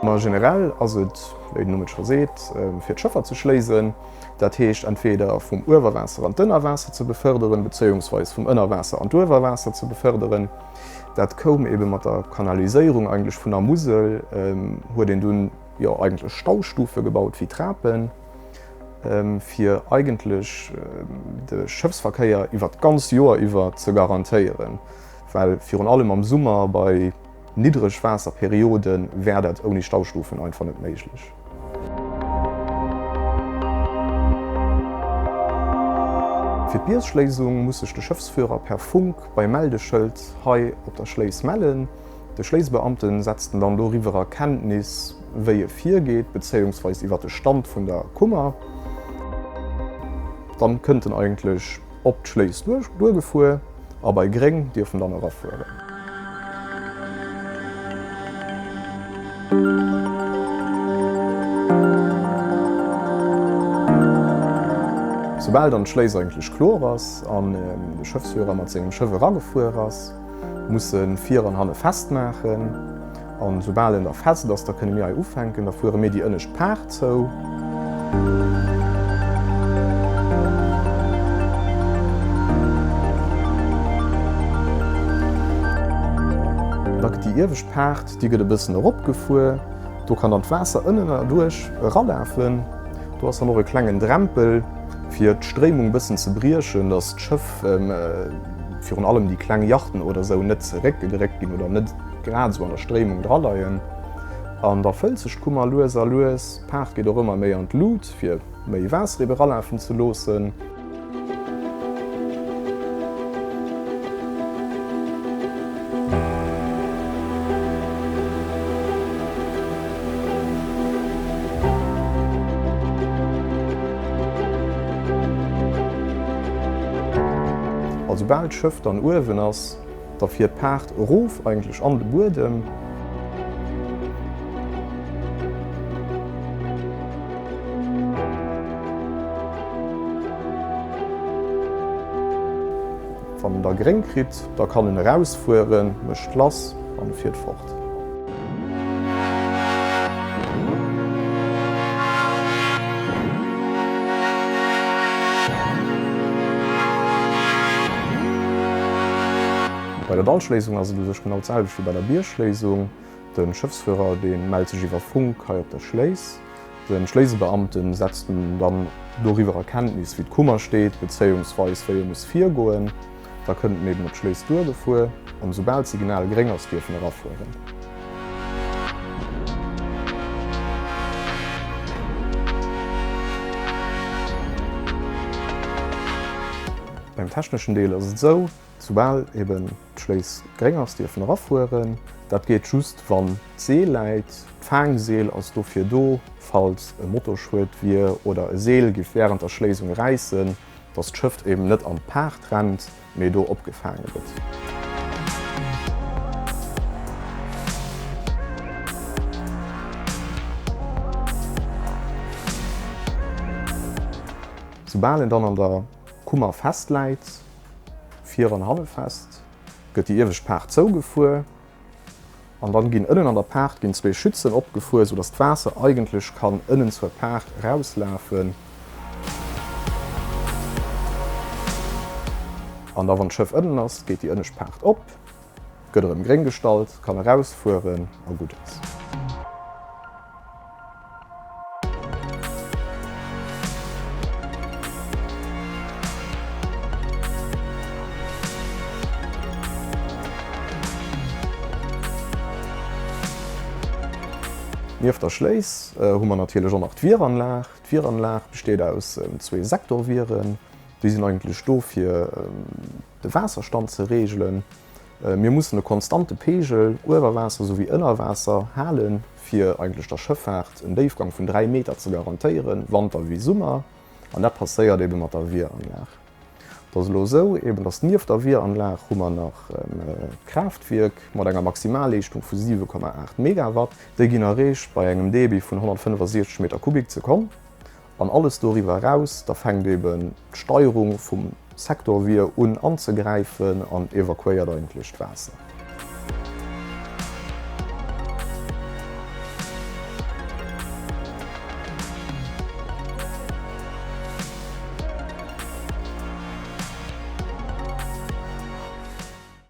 Ma generell ass et, wéi den Numm et scho seet, fir d'Schëffer ze schléisen. Dat heescht entweder vum Uewerwaasser an d'Ënnerwaasser ze befërderen, bezéiungsweis vum Ënnerwaasser an d'Uewerwaasser ze befërderen. Dat koum ebe mat der Kanaliséierung eigentlech vun der Musel, huet een dunn jo eigentlech Staustufe gebaut wéi Trapen, fir eigentlech de Schëffsverkéier iwwer d'ganz Joer iwwer ze garantéieren, well virun allem am Summer bei Niddregwaasserperiode wär dat ouni Staustufen einfach net méiglech. Fir d'Biergschléisung muss sech de Schëffsführer per Funk beim Meldeschëld hei op der Schléis mellen. De Schléisbeamten setzt en dann doriwwer a Kenntnis, wéi e virgeet, bezéiungsweis iwwer de Stand vun der Kummer. Dann kënnt en eigentlech op d'Schléis duergefuer. A bei gréng dierf en dann erafueren. Soubal dann d'Schléis eigentlech kloer ass an de Schëffsführer mat sengem Schëff eragefuer ass, muss e vir an hanne festmaachen. An soubal en da fest ass, da kënne mir hei ufänken, da fuere mir déi ënnescht Paart zou. Da gëtt déi iewescht Paart, déi gëtt e bëssen eropgefuer, do kann dann d'Waasser ënnen erduerch eralafen. Do ass dann och e klengen Drempel, fir d'Stréimung e bëssen ze briechen, datt d'Schëff, virun allem déi kleng Yachten oder sou, net zeréckgedréckt ginn oder net grad esou an der Stréimung draleien. An da fëllt sech d'Kummer lues a lues. D'Paart geet och ëmmer méi an d'Lut, fir méi Waasser ebe ralafen ze loossen. A soubal d'Schëff dann uewen ass, Da fiert d'Paart erof, eigentlech an de Buedem. Wann en da gréng kritt, da kann en erausfueren, mécht lass an e fiert fort. Bei der Dallschléisung ass et u sech genau d'selwecht wéi bei der Biergschléisung. De Schëffsführer dee mellt sech iwwer Funk hei op der Schléis. De Schléisebeamte setzt en dann doriwwer a Kenntnis wéi d'Kummer steet, bezéiungsweis wéi e muss virgoen. Da kënnt en eben op d'Schléis duergefuer an esoubal d'Signal gréng ass dierf en erafueren. Beim techneschen Deel ass et esou, soubal eben d'Schléiss gréng ass, dierf en erafueren. Dat geet just wann d'Seel läit. D'FaangSeel ass dofir do, falls e Motorschued wier oder e Seel giff wärend der Schléisung räissen, dass d'Schëff eben net an d'Paart rennt, mee do opgefaange gëtt. Soubal en dann an der Kummer festläit, vir an hanne fest, gëtt déi iewescht Paart zougefuer. An dann ginn ënnen an der Paart ginn zwee Schützen opgefuer, sou dass d'Waasser eigentlech kann ënnen zur Paart erauslafen. An da wann d'Schëff ënnen ass, geet déi ënnescht Paart op, gëtt erëm gréng gestallt, kann erausfueren a gutt ass. Nieft der Schléis hu mer natierlech och nach d'Wieranlag. D'Wieranlag besteet aus zwee Sektorwieren. Déi sinn eigentlech do fir de Waasserstand ze reegelen. Mir mussen e konstante Peegel, Uewerwaasser souwéi Ënnerwaasser, halen, fir eigentlech der Schëffaart en Déifgang vun 3 Meter ze garantéieren, Wanter wéi Summer. An dat passéiert ebe mat der Wieranlag. Et ass elo esou eben, dass nieft der Wieranlag hu mer nach d'Kraaftwierk mat enger Maximalleeschtung vu 7,8 Megawatt. Déi ginn erreecht bei engem Debit vun 165 Meter Kubik d'Sekonn. An alles doriwwer eraus, da fänkt eben d'Steierung vum Sektorwier un anzegräifen an evakuéiert eigentlech d'Waasser.